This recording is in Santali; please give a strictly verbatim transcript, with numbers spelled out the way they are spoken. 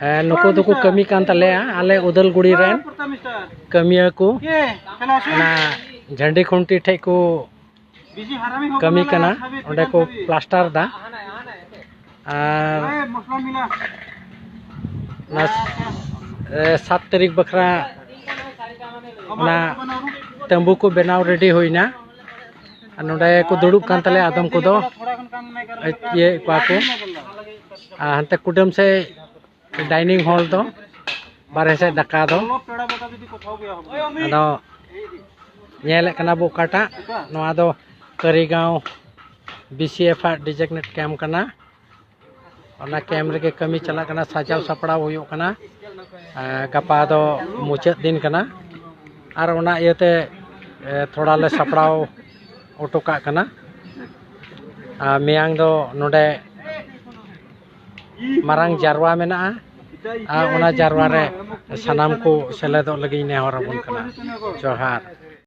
ᱦᱮᱸ, ᱱᱩᱠᱩ ᱫᱚᱠᱚ ᱠᱟᱹᱢᱤ ᱠᱟᱱ ᱛᱟᱞᱮᱭᱟ, ᱟᱞᱮ ᱩᱫᱟᱞᱜᱩᱲᱤ ᱨᱮᱱ ᱠᱟᱹᱢᱤᱭᱟᱹ ᱠᱚ᱾ ᱚᱱᱟ ᱡᱷᱟᱹᱱᱰᱤ ᱠᱷᱩᱱᱴᱤ ᱴᱷᱮᱡ ᱠᱚ ᱠᱟᱹᱢᱤ ᱠᱟᱱᱟ, ᱚᱸᱰᱮ ᱠᱚ ᱯᱞᱟᱥᱴᱟᱨ ᱫᱟ᱾ ᱟᱨ ᱚᱱᱟ, ᱮ, ᱥᱟᱛ ᱛᱟᱹᱨᱤᱠᱷ ᱵᱟᱠᱷᱨᱟ ᱚᱱᱟ ᱛᱟᱹᱢᱵᱩ ᱠᱚ ᱵᱮᱱᱟᱣ ᱨᱮᱰᱤ ᱦᱩᱭᱱᱟ᱾ ᱟᱨ ᱱᱚᱸᱰᱮ ᱠᱚ ᱫᱩᱲᱩᱵ ᱠᱟᱱ ᱛᱟᱞᱮᱭᱟ ᱟᱫᱚᱢ ᱠᱚᱫᱚ, ᱤᱭᱟᱹᱭᱮᱫ ᱠᱚᱣᱟ ᱠᱚ᱾ ᱟᱨ ᱦᱟᱱᱛᱮ ᱠᱩᱰᱟᱹᱢ ᱥᱮᱫ ᱰᱟᱭᱱᱤᱝ ᱦᱚᱞ ᱫᱚ, ᱵᱟᱨᱦᱮ ᱥᱮᱫ ᱫᱟᱠᱟ ᱫᱚ᱾ ᱟᱫᱚ ᱧᱮᱞᱮᱫ ᱠᱟᱱᱟ ᱵᱚ ᱚᱠᱟᱴᱟᱜ, ᱱᱚᱣᱟ ᱫᱚ ᱠᱟᱹᱨᱤᱜᱟᱸᱣ ᱵᱤ ᱥᱤ ᱮᱯᱷ ᱟᱜ ᱰᱤᱡᱤᱜᱱᱮᱴ ᱠᱮᱢᱯ ᱠᱟᱱᱟ᱾ ᱚᱱᱟ ᱠᱮᱢᱯ ᱨᱮᱜᱮ ᱠᱟᱹᱢᱤ ᱪᱟᱞᱟᱜ ᱠᱟᱱᱟ, ᱥᱟᱡᱟᱣ ᱥᱟᱯᱲᱟᱣ ᱦᱩᱭᱩᱜ ᱠᱟᱱᱟ᱾ ᱮᱸ, ᱜᱟᱯᱟ ᱫᱚ ᱢᱩᱪᱟᱹᱫ ᱫᱤᱱ ᱠᱟᱱᱟ, ᱟᱨ ᱚᱱᱟ ᱤᱭᱟᱹᱛᱮ, ᱮ, ᱛᱷᱚᱲᱟ ᱞᱮ ᱥᱟᱯᱲᱟᱣ ᱦᱚᱴᱚ ᱠᱟᱜ ᱠᱟᱱᱟ᱾ ᱟᱨ ᱢᱮᱭᱟᱝ ᱫᱚ ᱱᱚᱰᱮ ᱢᱟᱨᱟᱝ ᱡᱟᱨᱣᱟ ᱢᱮᱱᱟᱜᱼᱟ, ᱟᱨ ᱚᱱᱟ ᱡᱟᱨᱣᱟ ᱨᱮ ᱥᱟᱱᱟᱢ ᱠᱚ ᱥᱮᱞᱮᱫᱚᱜ ᱞᱟᱹᱜᱤᱫ ᱱᱮᱦᱚᱨ ᱟᱵᱚᱱ ᱠᱟᱱᱟ᱾ ᱡᱚᱦᱟᱨ᱾